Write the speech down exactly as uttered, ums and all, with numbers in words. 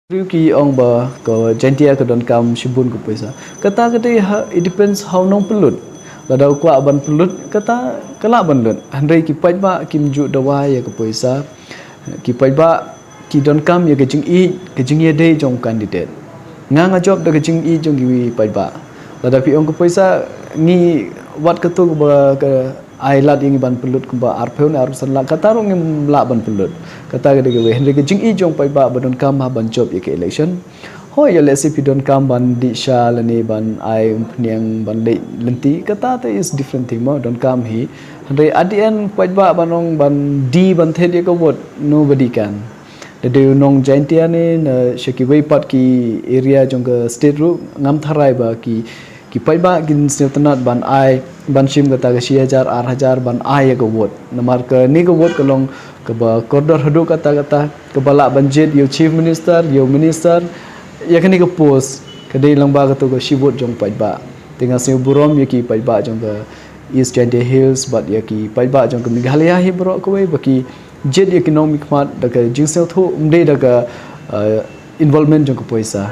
Ki ong ba ka Jaintia ka donkam shibun ka poisa. Kata ka dei ha, it depends ha u nongpynlut. Lada u kwah ban pynlut, kata ka lah ban lut. Hynrei ki paidbah kim ju dawa ïa ka poisa. Ki paidbah ki donkam ïa ka jingïeit, ka jingïadei jong candidate. Nga nga jop da ka jingïeit jong ki paidbah. Lada phi ong ka poisa, ngi wat katto ba ka ai lad ïa ngi ban pynlut kumba arphew ne arphew san lak, kata ruh ngim lah ban pynlut. Kata ka dei kawei, hynrei ka jingïeit jong paidbah ba donkam ha ban jop ïa ka election. Hooid, ïa lehse phi donkam ban dih sha lane ban ai umphniang ban leit lynti, kata te is different thing mo, donkam hi. Hynrei at the end paidbah ban ong ban die ban thied ïa ka vote, nobody can. Da dei u nong Jaintia ne na sha kiwei pat ki area jong ka state ruh, ngam tharai ba ki ki paidbah kin sngewtynnat ban ai, ban shim kata ka shi hajar, ar hajar ban ai ïa ka vote. Namar kane ka vote ka long kaba kordor haduh katta katta, kaba lah ban jied ïa u chief minister, ïa u minister, ïa kane ka post ka dei lyngba kato ka shi vote jong paidbah. Te nga sngewburom ïa ki paidbah jong ka East Jaintia Hills bad ïa ki paidbah jong ka Meghalaya hi baroh kawei ba ki jied ïa ki nongmihkhmat da ka jingsngewthuh, ym dei da ka, eh, involvement jong ka poisa.